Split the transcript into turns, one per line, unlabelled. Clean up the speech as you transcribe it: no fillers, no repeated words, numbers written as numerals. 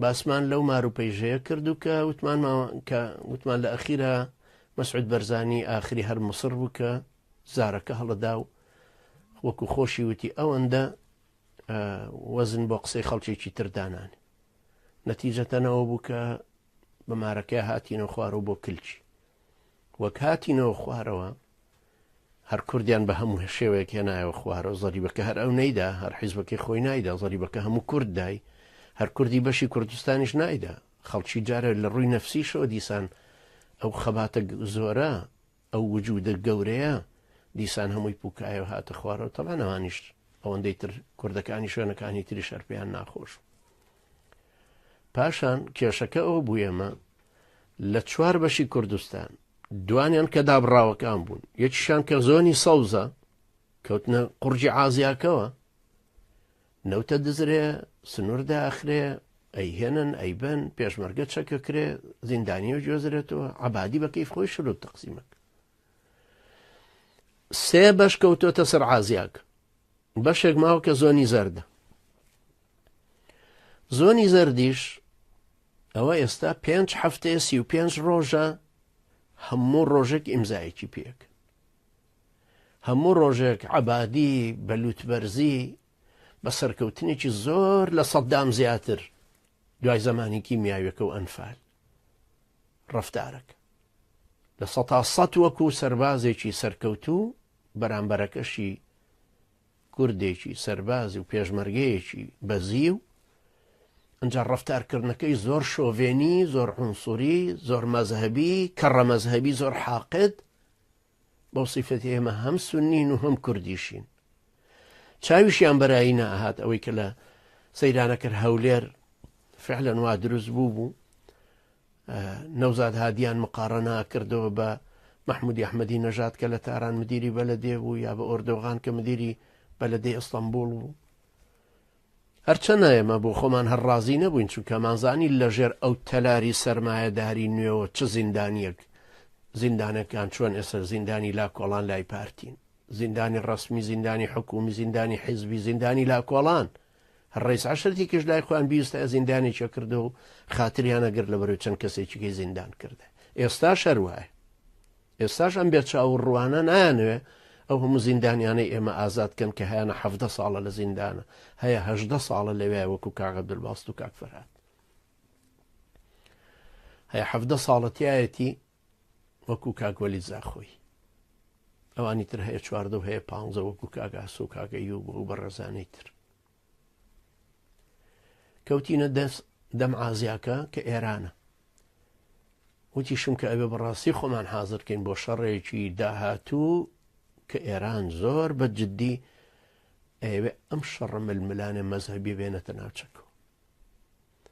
باسمان لەو ماروپەیژەیە کرد و کە وتمان کە وتمان لە ئەخیرا مەسعود بەرزانی ئاخری هەر مسڕ بوو کە زارەکە هەڵەدا و وەکو خۆشی وتی ئەوەندە وەزن بۆ قسەی خەڵکێکی تر دانان نەتیجەتەنەوە بوو کە بە مارەکەی هاتینەوە خوارەوە بۆ کلکی وەک هاتینەوە خوارەوە هەر کوردیان بە هەموو شێوەیەک هێنایەوە خوارەوە، زەریبەکە هەر ئەو نەیدا، هەر حیزبەکەی خۆی نایدا، زەریبەکە هەموو کورد دای، هەر کوردی بەشی کوردستانیش نایدا، خەڵکی جارێ لە ڕووی نەفسیشەوە دیسان ئەو خەباتە زۆرە، ئەو وجودە گەورەیە دیسان هەمووی پوکایەوە هاتە خوارەوە، تەبعەن ئەوانیش ئەوەندەی تر کوردەکانی شوێنەکانی تریش هەر پێیان ناخۆش بوو. پاشان کێشەکە ئەوە بوو ئێمە لە چوار بەشی کوردستان دوانیان کە دابڕاوەکان بوون یەکیشان کە زۆنی سەوزە کەوتنە قوڕگی عازیاکەوە نەوتە دزرێ سنوور داخرێ ئەیهێنن ئەیبەن پێشمەرگە چەکەکرێ زیندانیە گوێزرێتەوە عبادی بە کەیف خۆی شروع تەقسیمەک سێ بەش کەوتۆتە سەر عازیاک بەشێک ماوە کە زۆنی زەردە زۆنی زەردیش ئەوە ئێستا پێنج هەفتەیە 35 ڕۆژە هەموو ڕۆژێک ئیمزایەکی پێک هەموو ڕۆژێک عبادی بە لوتبەرزی بە سەرکەوتنێکی زۆر لە سەددام زیاتر دوای زمانی کیمیاویەکە و ئەنفال ڕفتارەکە لە سەتا سەد وەکو سەربازێکی سەرکەوتوو بەرامبەرەکەشی کوردێکی سەرباز و پێشمەرگەیەکی بەزیو، ئنجا ڕەفتارکردنەکەی زۆر شۆڤێنی، زۆر عونسوری، زۆر مەزهەبی، کەڕە مەزهەبی، زۆر حاقد، بەو سیفەتی ئێمە هەم سونین و هەم کوردیشین. چاویشیان بەرایی نەئەهات ئەوەی کە لە سەیرانەکەر هەولێر فعلا وا دروست بوو بوو نەوزاد هادیان مقارەنە کردەوە بە مەحمودی ئەحمەدی نەژاد کە لە تاران مدیری بەلەدێ بوو یا بە ئۆردۆغان کە مدیری بەلەدەی ئەستەمبوڵ بوو. هەرچەنە ئێمە بۆ خۆمان هەر ڕازی نەبووین چونکە مانزانی لەژێر ئەو تەلاری سەرمایەداری نوێوە چ زیندانیەک زیندانەکان چۆن ئێستا زیندانی لا کۆڵان لای پارتین زیندانی ڕەسمی زیندانی حکومی زیندانی حیزبی زیندانی لا کۆڵان هەر ڕەیس عەشرەتێکیش لای خۆیان بیوستایە زیندانێکی کردەوە و خاتریان ئەگرت لەبەرەوەی چەند کەسێکیکەی زیندان کردە. ئێستاش هەر وایە. ئێستاش ئەم بێچاو و ڕوانە نایانەوێ ئەو هەموو زیندانیانەی ئێمە ئازاد کەن کە هەیانە 17 ساڵە لە زیندانە، هەیە 18 ساڵە لەوێ وەکو کاک عەبدولباست و کاک فەرهاد. هەیە 17 ساڵە تایەتی وەکو کاک وەلید زاخۆی. ئەوانی تر هەیە چواردە و هەیە پانزە وەکو کاک ئاسۆ و کاک ئەیوب و بەڕێزانەی تر. کەوتینە دەست دەم عازیاکە کە ئێرانە. وتیشم کە ئەوێ بەڕاستی خۆمان حازرکەین بۆ شەڕێکی داهاتوو کە ئێران زۆر بە جددی ئەیەوێ ئەم شەڕە ململانێ مەزهەبی بێنێتە ناوچەکەوە.